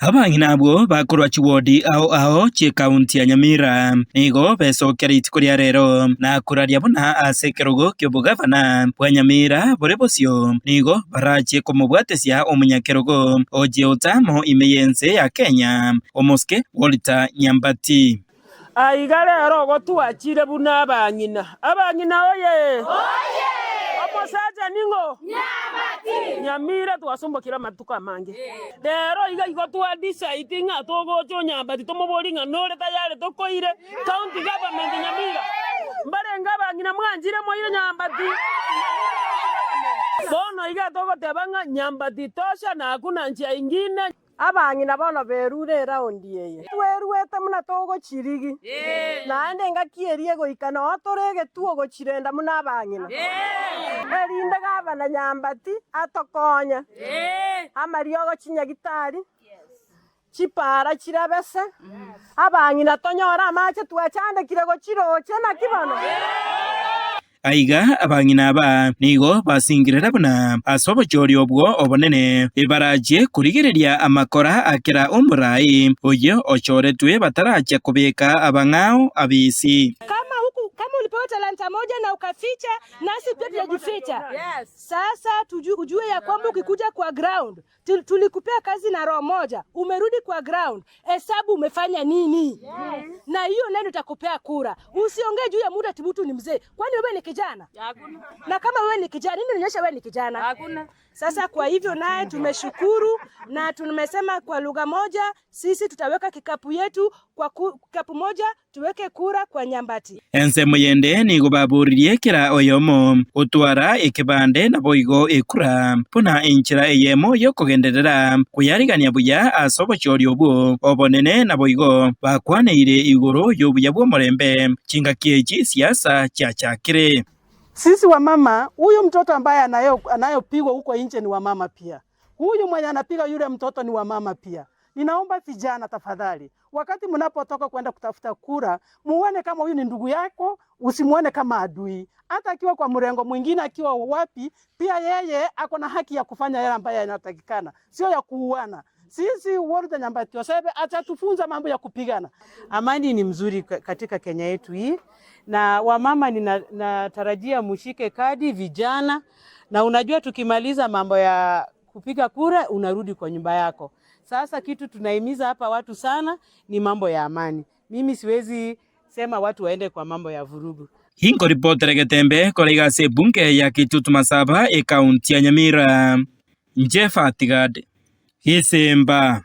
Abang'ina abwo bakorwa chiwodi ao ao chi'ekaunti ya Nyamira nigo besokia rituko ria rero na koraria buna ase ekerogo ki'obogavana bwa Nyamira bore bosio nigo barachie komobwatesia omonyakerogo ochie otamo ime y'ense ya Kenya omosike Walter Nyambati. Aiga rero ogotwachire buna abang'ina. Abang'ina oye! Omosacha ning'o? Nyamira twasombokire amatuko amange. Rero iga igo twa decide ng'a togocha Onyambati tomoborie ng'a nore tayari tokoire county government Nyamira. Mbarenge abang'ina mwanchire moire Nyambati? Bono iga togoteba ng'a Nyambati tosha na hakuna njia ingine. Abang'ina bono berure eraundi eye. Tweruete buna togochirigi, naende engaki eria egoika noo tore egetuo gochirenda buna abang'ina, erinde gavana Nyambati atokonye amariogo chinyagitari, chipara chirabese, abang'ina tonyore amache twachandekire gochiroche naki bono? Aiga abang'ina aba nigo basingirera buna ase obochori obwo obonene barachie korigereria amakora a kera omoraai oyio ochoretwe batarachia kobeka abang'ao abisi. Kama huku kama ulipewa talanta moja na ukaficha, nasi pia tunajificha. Sasa tujue, ujue ya kwamba ukikuja kwa ground tulikupea kazi na roho moja, umerudi kwa ground, hesabu umefanya nini? Na hiyo ndio itakupea kura. Usiongee juu ya muda ati mtu ni mzee, kwani wewe ni kijana? Na kama wewe ni kijana, nini inaonyesha wewe ni kijana? Hakuna. Sasa kwa hivyo naye tumeshukuru na tumesema kwa lugha moja, sisi tutaweka kikapu yetu kwa kikapu moja tuweke kura kwa Nyambati. Ensemo yende nigo baboririe kera oyomo otwara ekebande naboigo ekura buna enchera eyemo yokogenderera koyarigania buya ase obochori obwo obonene naboigo bakwaneire igoro y'obuya bw'omorembe chingaki echi siasa chiachakire. Sisi wamama, huyu mtoto ambaye anayopigwa huko nje ni wamama pia. Huyu mwenye anapiga yule mtoto ni wamama pia. Ninaomba vijana tafadhali, wakati mnapotoka kwenda kutafuta kura, muone kama huyu ni ndugu yako, usimuone kama adui. Hata akiwa kwa mrengo mwingine, akiwa wapi, pia yeye ako na haki ya kufanya yale ambayo yanatakikana, sio ya kuuana. Sisi Walter Nyambati Osebe atatufunza mambo ya kupigana. Amani ni mzuri katika Kenya yetu hii, na wamama ninatarajia mushike kadi, vijana, na unajua tukimaliza mambo ya kupiga kura unarudi kwa nyumba yako. Sasa kitu tunahimiza hapa watu sana ni mambo ya amani. Mimi siwezi sema watu waende kwa mambo ya vurugu. Hinkoripotera Getembe koraiga ase ebunge ya Kitutu Masaba ekaunti ya Nyamira. Jeff Atigad, Gisimba.